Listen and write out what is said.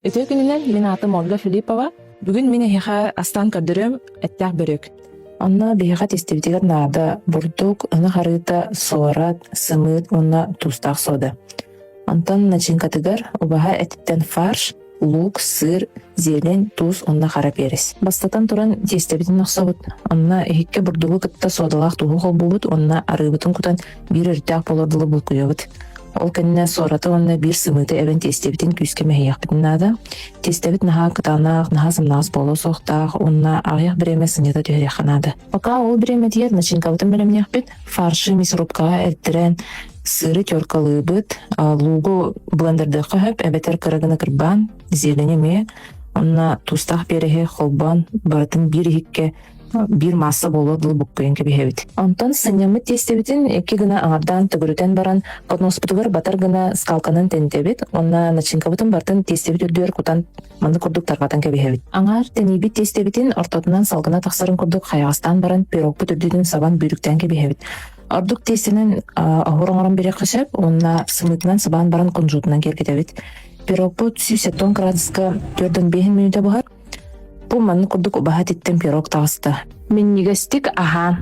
Үтүө күнүнэн, мин аатым Ольга Филиппова. Бүгүн мин эһиэхэ астаан көрдөрүөм эттээх бөрүөк. Онно биһиэхэ тиэстэбитигэр наада бурдук, ынах арыыта, суорат, сымыыт уонна туустаах сода. Онтон начинкатыгар убаһа этиттэн фарш, луук, сыр, зелень, туус уонна хара перец. Бастатан туран тиэстэбитин охсобут. Онно иһиккэ бурдугу кытта суодалаах тууһу холбуубут уонна арыыбытын кутан биир өрүттээх буолар дылы булкуйабыт. Ол кэннэ суораты уонна биир сымыыты эбэн тиэстэбитин күүскэ мэһийиэхпитин наада. Тиэстэбит наһаа кытаанах, наһаа сымнаҕас буолуо суохтаах уонна аҕыйах бириэмэ сынньата түһэриэххэ наада. Пока ол бириэмэтигэр начинкабытын бэлэмниэхпит. Фаршы мясорубкаҕа эртэрэн сыры теркалыыбыт, луугу блендердыахха сөп эбэтэр кыра гына кырбаан, зелень эмиэ, уонна туустаах переһи холбоон барытын биир иһиккэ биир маасса буолуор дылы буккуйан кэбиһэбит. Онтон сынньаммыт тиэстэбитин икки гына аҥардаан төгүрүтэн баран подноспутугар батар гына скалканан тэнтэбит уонна начинкабытын барытын тиэстэбит үрдүгэр кутан маннык курдук тарҕатан кэбиһэбит. Аҥаар тэнийбит тиэстэбитин ортотунан салгына тахсарын курдук хайаҕастаан баран пирогпут үрдүтүн сабан бүүрүктээн кэбиһэбит. Ордук тиэстэнэн оһуор оҥорон биэриэххэ сөп уонна сымыытынан сыбаан баран кунжутунан киэргэтэбит. Пирогпут 170 градуска 45 мүнүүтэ буһар. Бу маннык курдук убаһа этиттэн пирог таҕыста. Минньигэстик аһаан.